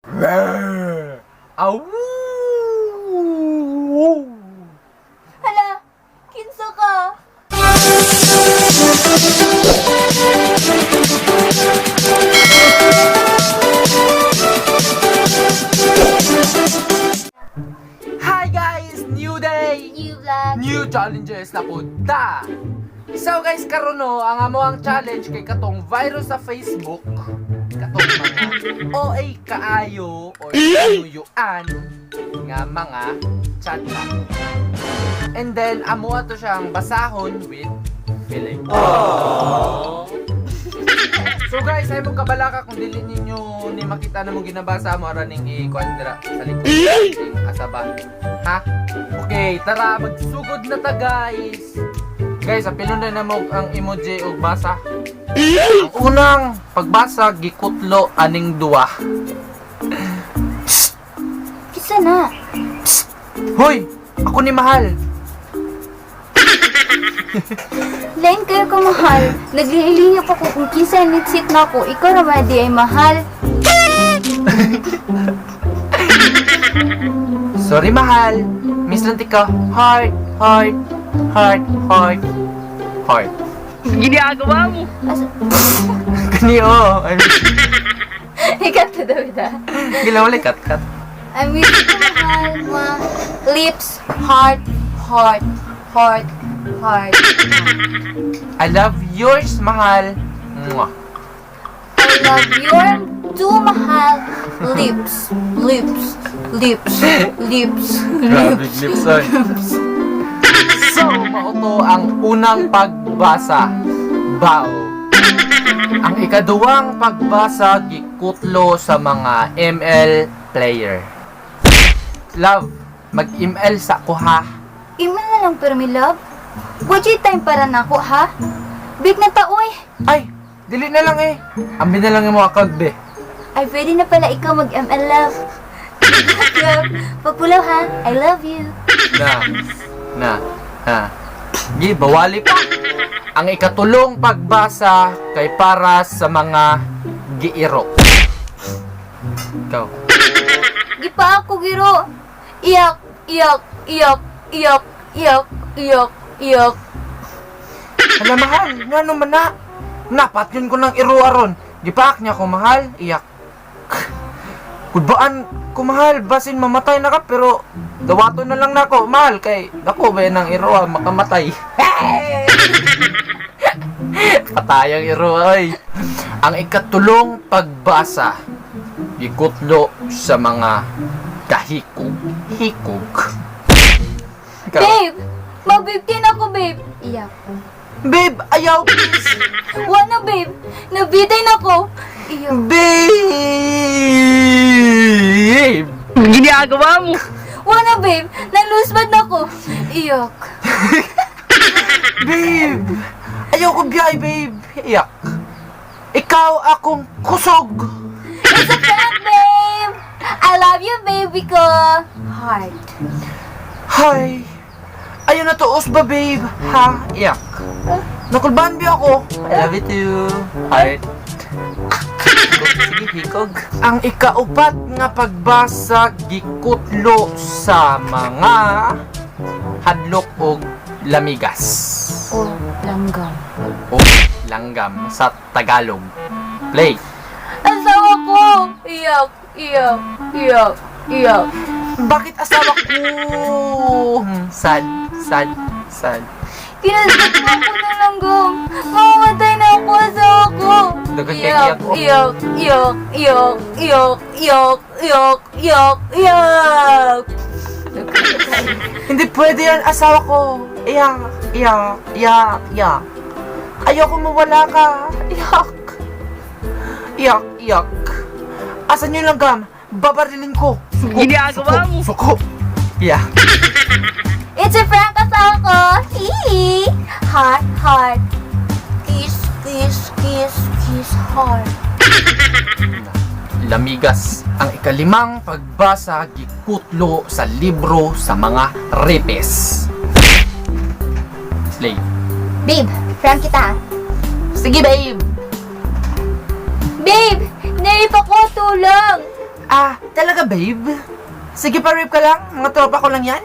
Aw! Hala, kinsa ka? Hi guys! New day! New vlog. New challenges na punta! So guys, karon no, ang amo ang challenge kay katong virus sa Facebook, katong mga OA kaayo or kanuyuan nga mga chat chat. And then amo ato siyang basahon with feeling. So guys, ay mo kabala ka kung dili ninyo ni makita na mo ginabasa mo ara ning i-kuan dira sa likod ning asaba. Ha? Okay, tara, magsugod na ta, guys. Guys, apilon na namo ang emoji og basa. Ang unang pagbasa, gikutlo aning duwa. Kinsa na? Hoy, ako ni mahal. Lain kayo ka, mahal. Naglilinya pa ko kung kinsa nitsit na ako. Ikaw ra ba di ay mahal? Sorry, mahal. Miss lang ka. Heart, heart, heart, heart, heart. Ginagawa mo. As Kani oh. Ay, Ikaw to daw ita. gila wala cut cut. I miss you, mahal. Ma. Lips, heart, heart, heart, heart. I love yours, mahal. Mwah. I love your too, mahal. Lips, lips, lips, lips, Grabe lips. lips, oy. So, mao to ang unang pagbasa. Bow. Ang ikaduwang pagbasa, gikutlo sa mga ML player. Love, mag-ML sa ko ha. Email na lang pero mi love. Wajay time para nako ha. Big na taoy. Ay, dili na lang eh. Ambi na lang yung mga account, be. Ay, pwede na pala ikaw mag-ML, love. Love, pagpulaw ha. I love you. Na, na, ha. Gi, bawali pa. Ang ikatulong pagbasa kay para sa mga giiro. Ikaw. Gipa ako giro. Iyak, iyak, iyak, iyak, iyak, iyak, iyak. Hala mahal, ngano man na? Napat yun ko ng iro aron. Gipaak niya ko, mahal, iyak. Kudbaan ko, mahal, basin mamatay na ka pero dawato na lang nako, mahal, kay dako ba yan ang iro ah, makamatay. Patay ang iro ay. Ang ikatulong pagbasa, gikutlo sa mga kahikog, hikog. Ikaw. Babe, mag-15 ako, babe. Iyak. Babe, ayaw please. Wala, babe. Nabitay na ko. Iyak. Babe! Ginagawa mo. Wala, babe. Nalusbad na ko. Iyak. Babe! Ayoko biyahe, babe! Iyak. Ikaw akong kusog! It's a prank, babe. I love you, baby ko. Heart. Hi! Ayun na tuos ba, babe? Ha? Iyak. Nakulbahan ba ako? I love you too. Heart. Sige, hikog. Ang ikaupat nga pagbasa gikutlo sa mga hadlok og lamigas. Oh, langgam. O langgam sa Tagalog. Play. Asawa ko! Iyak, iyak, iyak, iyak. Bakit asawa ko? Sad, sad, sad. Kinasgat mo ako ng langgam. Mamamatay na ako, asawa ko. Dagan kay Iyak, iyak ko. iyak, iyak, iyak, iyak, iyak, iyak, iyak, iyak. Hindi pwede yan, asawa ko. Iyak, iyak, iyak, iyak. Ayoko mawala ka. Iyak. Iyak, iyak. Asan yung langgam? Babarilin ko. Suko, Ginagawa suko, mo. suko. Iyak. It's a prank, asawa ko. Hee! Heart, heart. Kiss, kiss, kiss, kiss, heart. Lamigas. Ang ikalimang pagbasa, gikutlo sa libro sa mga repes. Play. Babe, prank kita. Sige, babe! Babe, naip ako, tulong! Ah, talaga, babe? Sige pa, rape ka lang. Mga tropa ko lang yan.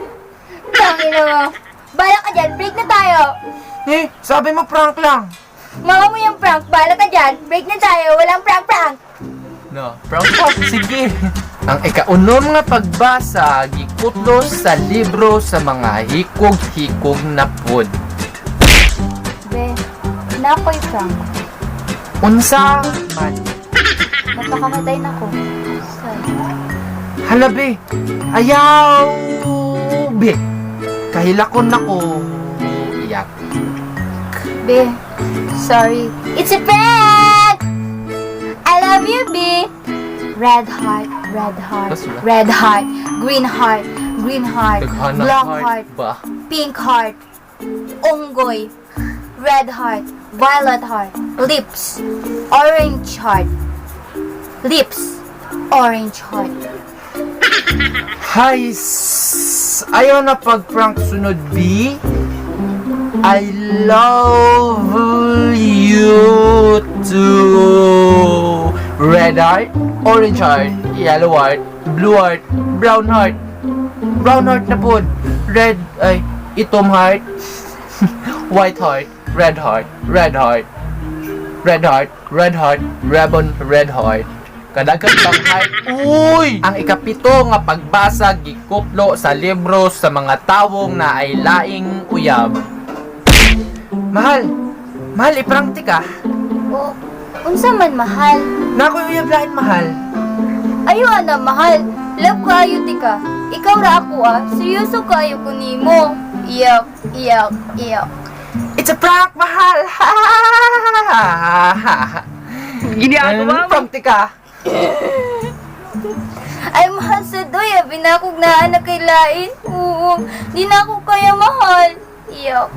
Tangina mo. Bala ka dyan, break na tayo. Eh, sabi mo prank lang. Mama mo yung prank, bala ka dyan. Break na tayo, walang prank-prank. No, prank ka. Sige. Ang ikaunom nga pagbasa, gikutlo sa libro sa mga hikog-hikog na pod. Be, nakoy prank. Unsa man. Mapakamatay na ko. Sorry. Hala be, ayaw be. Kahilakon nako. Iyak. Be, sorry. It's a prank! I love you, B. Red heart, red heart, Basta. Red heart, green heart, Daghan ng black heart heart, ba? Pink heart, unggoy, red heart, violet heart, lips, orange heart, lips, orange heart. Hay, ayaw na pag-prank sunod, B. I love you too. Red heart, orange heart, yellow heart, blue heart, brown heart. Brown heart na po. Red, ay, itom heart, white heart, red heart, red heart, red heart, red heart, ribbon, red heart. Kadagan pang heart. Uy! Ang ikapito nga pagbasa gikuplo sa libro sa mga tawong na ay laing uyab. Mahal! Mahal, iprangti ka. Oh, unsa man, mahal? Na ako'y uyab lain, mahal. Ayo ana, mahal. Love kaayo tika. Ikaw ra ako ah. Seryoso kaayo ko nimo. Iyak, iyak, iyak. It's a prank, mahal! Ginagawa mo! Prangti ka. Ay, mahal sa doy, abi na akong naa na kay lain. Oo, di na ako kaya, mahal. Iyak.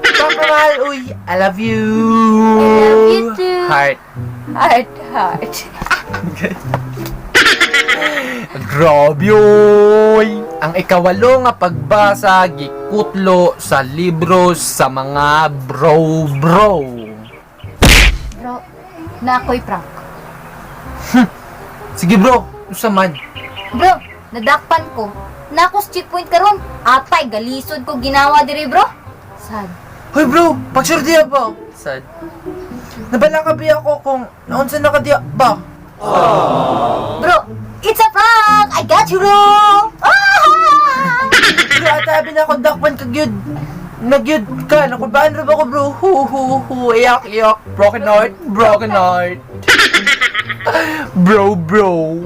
Papa, mahal, uy. I love you. I love you too. Heart. Heart, heart. Grabe oy! Ang ikawalo nga pagbasa gikutlo sa libro sa mga bro bro. Bro, na ako'y prank. Sige bro, usa man. Bro, nadakpan ko. Na ako sa checkpoint karon. Atay, galisod ko ginawa diri, bro. Sad. Hoy bro, pag-sure diya ba? Sad. Nabala ka ba ako kung naunsa na ka diya ba? Bro, it's a prank! I got you, bro! Ah! Bro, ata na ako dakpan ka gyud. Nagyud ka, nakulbaan ra ba ko, bro? Hu hu hu, iyak iyak. Broken heart, broken heart. Bro, bro.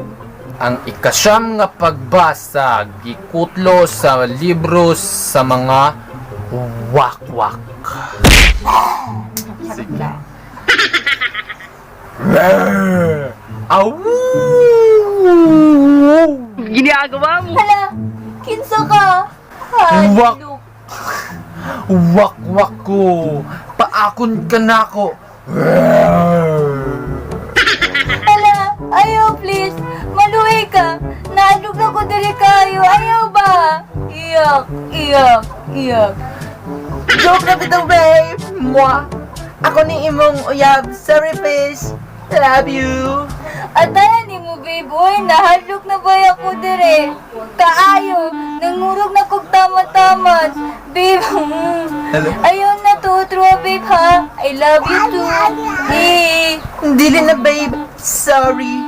Ang ikasyam nga pagbasa gikutlo sa libro sa mga wakwak. Sige. Awu! Ginagawa mo! Hala, kinsa ka? Wak. Hadlok. Wakwak ko. Paakon ka na ako. Hala, ayaw please. Maluwi ka. Naadlok na ko diri kayo. Ayaw ba? Iyak, iyak, iyak. Joke na bitaw, babe! Mwah! Ako ni imong uyab. Sorry, fish. Love you. Atayan ni mo, babe. Uy, nahadlok na ba ako dire? Kaayo, nangurog na kog tamat-tamat. Babe, Hello? Ayaw na to, true, babe, ha? I love you too. Eh. Dili na, babe. Sorry.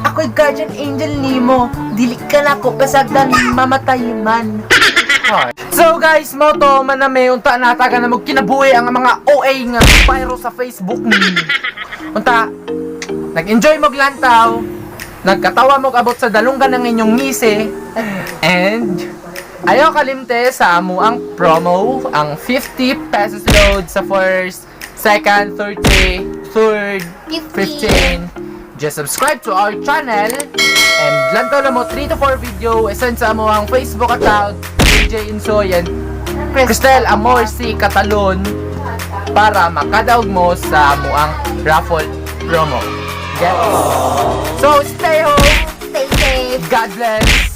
Ako'y guardian angel nimo. Dili ka na ako pasagdan mamatay man. So guys, mo to manami unta nataga na mo kinabuhi ang mga OA nga viral sa Facebook ni. Unta nag-enjoy mo lantaw, nagkatawa mo abot sa dalunggan ng inyong ngisi, and ayaw kalimte sa amo ang promo, ang 50 pesos load sa first, second, 30, third, 15. 15. Just subscribe to our channel and lantaw na mo 3 to 4 video, send sa amo ang Facebook account, DJ Insoy and Cristel Amor C. Catalon para makadaog mo sa amuang raffle promo. Yes. So stay home. Stay safe. God bless.